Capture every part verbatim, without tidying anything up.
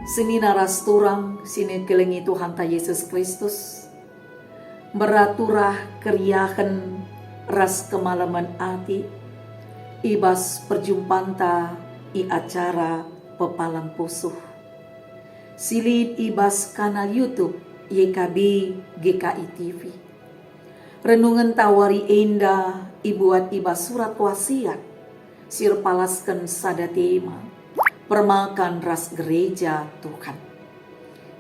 Senina ras turang si nikelengi Tuhanta Yesus Kristus, meraturah keriahen ras kemalemen ati i bas perjumpanta i acara Pepalem Pusuh, si lit i bas kanal YouTube Y K B G K I T V. Renungenta wari enda ibuat i bas surat Wasiat si erpalasken sada tema, permakan ras gereja Tuhan.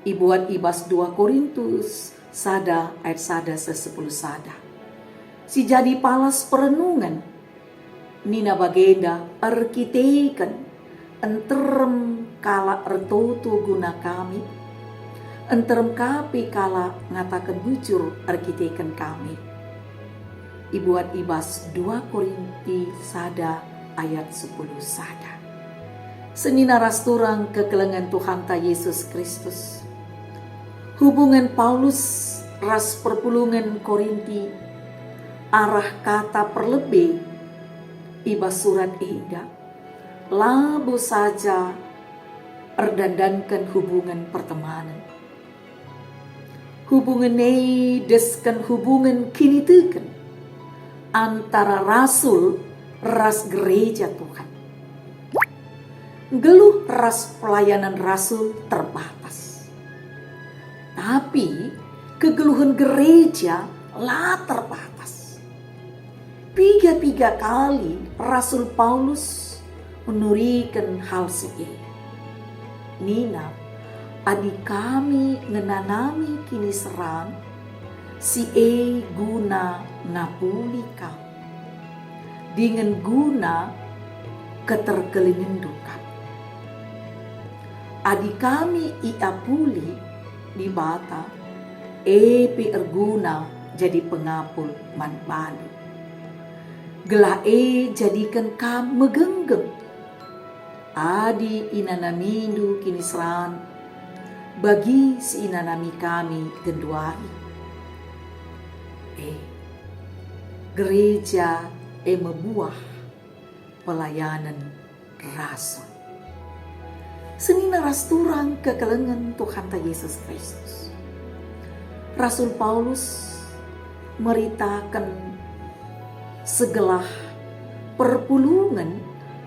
Ibuat i bas dua Korintus sada ayat sada seh sepuluh sada. Si jadi palas perenungen, nina bagenda erkiteken nterem kalak ertoto guna kami, nterem ka pe kalak ngataken bujur erkiteken kami. Ibuat i bas dua Korinti sada ayat sepuluh sada. Senina ras turang kekelengen Tuhanta Yesus Kristus. Hubungen Paulus ras perpulungen Korinti arah kata perlebe i bas surat enda labo saja erdandanken hubungen pertemanen. Hubungen e desken hubungen kiniteken antara rasul ras gereja Tuhan. Nggeluh ras pelayanan rasul terbatas, tapi kegeluhen gereja la terbatas. Piga-piga kali Rasul Paulus nuriken hal si e. Nina, "Adi kami ngenanami kiniseran, si e guna ngapuli kam, dingen guna keterkelingenndu kap. Adi kami iapuli Dibata, e pe erguna jadi pengapul man bandu, gelah e jadiken kam megenggeng. Adi inanamindu kiniseran bagi si inanami kami genduari, e, gereja e mebuah pelayanen rasul." Senina ras turang kekelengen Tuhanta Yesus Kristus. Rasul Paulus meritaken segelah perpulungen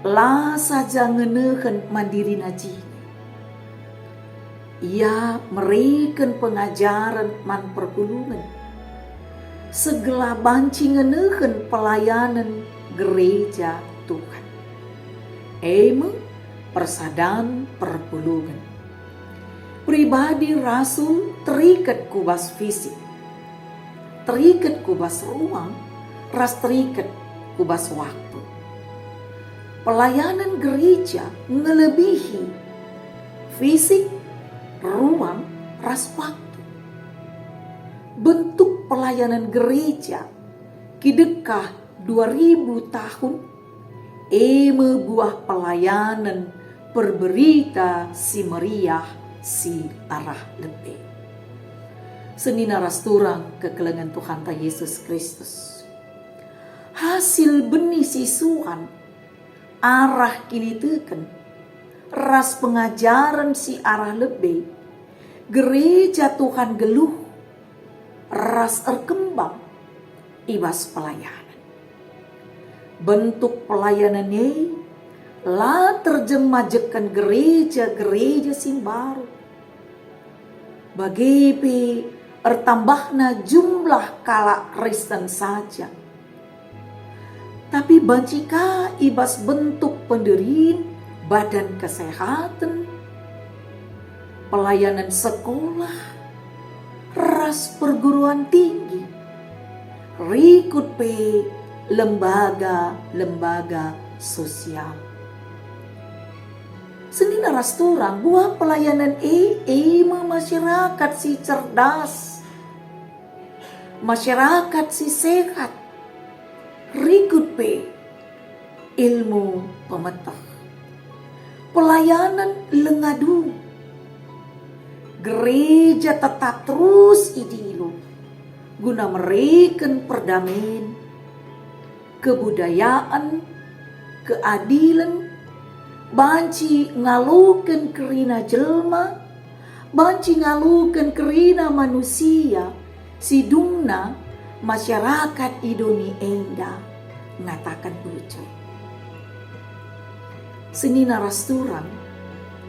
la saja ngenehen man dirina jine. Ia mereken pengajaren man perpulungen, segelah banci ngenehen pelayanen gereja Tuhan, e me persadan perpulungen. Pribadi rasul teriket ku bas fisik, teriket ku bas ruang, ras teriket ku bas waktu. Pelayanan gereja ngelebihi fisik, ruang, ras waktu. Bentuk pelayanan gereja kidekah dua ribu tahun, e me buah pelayanan perberita si meriah si arah lebe. Senina ras turang kekelengen Tuhanta Yesus Kristus. Hasil benih si suan arah kiniteken ras pengajaren si arah lebe, gereja Tuhan geluh ras erkembang i bas pelayanan. Bentuk pelayanan e la terjemajekken gereja-gereja si mbaru. Bage pe ertambahna jumlah kalak Kristen saja. Tapi banci ka i bas bentuk pendirin badan kesehaten, pelayanan sekolah, ras perguruan tinggi, rikut pe lembaga-lembaga sosial. Senina ras turang, buah pelayanan e, e me masyarakat si cerdas, masyarakat si sehat, rikut pe ilmu pemeteh. Pelayanan lenga dung. Gereja tetap terus idilo guna mereken perdamen, kebudayaan, keadilen, Banci ngaloken kerina jelma, banci ngaloken kerina manusia si dungna masyarakat i doni enda ngataken bujur. Senina ras turang,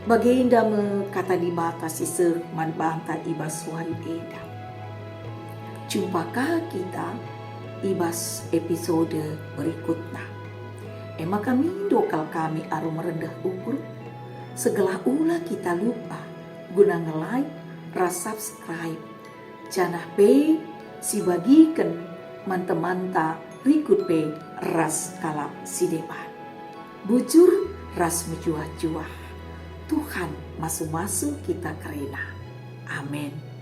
bagenda me kata Dibata si seh man banta i bas wari enda. Jumpa ka kita i bas episode berikutna. E maka mindo kal kami arum rendeh ukur, segelah ula kita lupa guna nge-like ras subscribe, janah pe sibagiken man temanta rikut pe ras kalak si deban. Bujur ras mejuah-juah. Tuhan masu-masu kita kerina. Amin.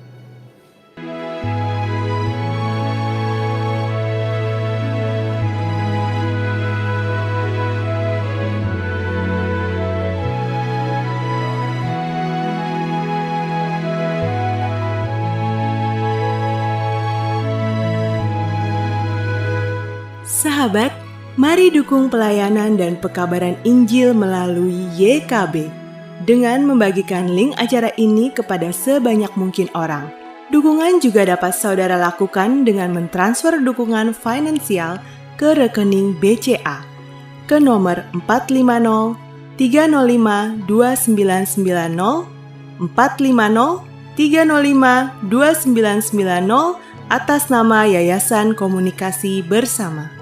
Sahabat, mari dukung pelayanan dan pekabaran Injil melalui Y K B dengan membagikan link acara ini kepada sebanyak mungkin orang. Dukungan juga dapat saudara lakukan dengan mentransfer dukungan finansial ke rekening B C A ke nomor empat lima nol tiga nol lima dua sembilan sembilan nol, empat lima nol tiga nol lima dua sembilan sembilan nol, atas nama Yayasan Komunikasi Bersama.